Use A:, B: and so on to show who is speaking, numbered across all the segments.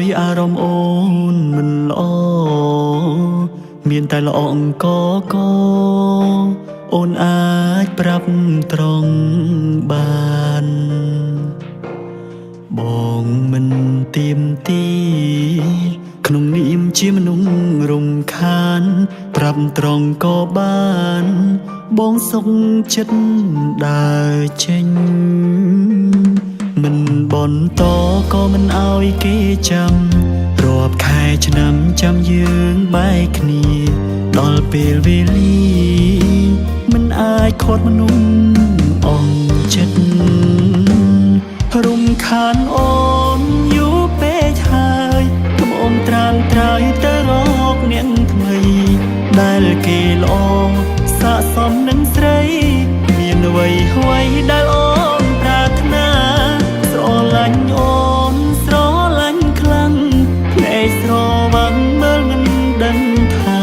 A: យអារម្មណ៍អូនមិនល្អមានតែល្អអង្គកអូនអាចប្រាប់ត្រង់បានបងមិនទៀមទីក្នុងនាមជាមនុស្សរំខានប្រាប់ត្រង់ក៏បានបងសុខចិត្តដើរចេញ មិនបន្តក៏មិនអោយគេចាំរាប់ខែឆ្នាំចាំយើងបែកគ្នាដល់ពេលវេលាមិនអាចខាត់មនុស្សអងចិត្តរំខានអូនយូរពេកហើយកុំអូនត្រានត្រើយទៅរកអ្នកថ្មីដែលគេល្អស័ក្តិសមនឹងស្រីមានអ្វីអ្វីដែលអូនប្រាថ្នា ស្រឡាញ់អូនស្រឡាញ់ខ្លាំងភ្នែកស្រវាំងមើលមិនដឹងថា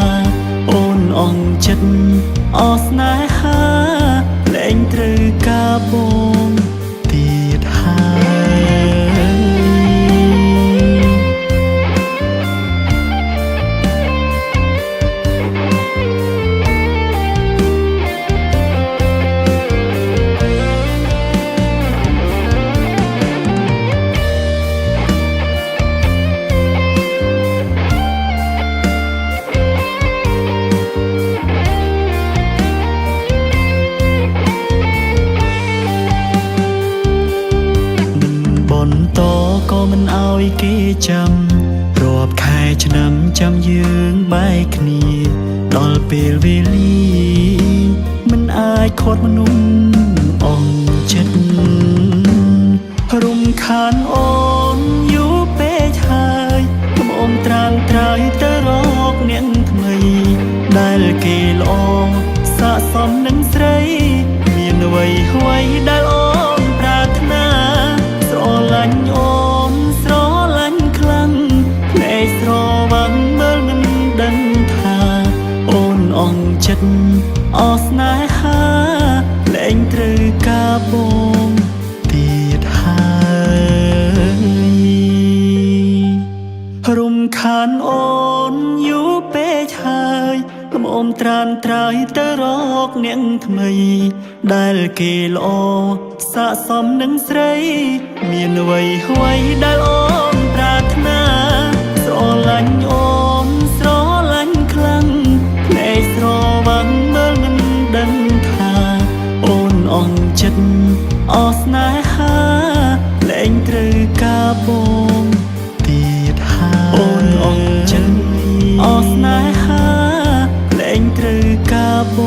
A: អូនអងចិត្តអស់ស្នេហាលែងត្រូវការបងទៀតហើយ មិនបន្តក៏មិនអោយគេចាំរាប់ខែឆ្នាំចាំយើងបែកគ្នាដល់ពេលវេលាមិនអាចខាត់មនុស្សអងចិត្តរំខានអូនយូរពេកហើយកុំអូនត្រានត្រើយទៅរកអ្នកថ្មីដែលគេល្អស័ក្តិសមនឹងស្រីមានអ្វីអ្វីដែលអូនប្រាថ្នា ស្រឡាញ់អូនស្រឡាញ់ខ្លាំងភ្នែកស្រវាំងមើលមិនដឹងថាអូនអងចិត្តអស់ស្នេហាលែងត្រូវការបងទៀតហើយរំខានអូនយូរពេកហើយកុំអូនត្រានត្រើយទៅរកអ្នកថ្មីដែលគេល្អស័ក្តិសមនឹងស្រីមានអ្វីអ្វីដែលអូនប្រាថ្នាស្រឡាញ់អូនស្រឡាញ់ខ្លាំងភ្នែកស្រវាំងមើលមិនដឹងថាអូនអងចិត្តអស់ស្នេហាលែងត្រូវការបងទៀតហើយអូនអងចិត្តអស់ស្នេហាលែងត្រូវការប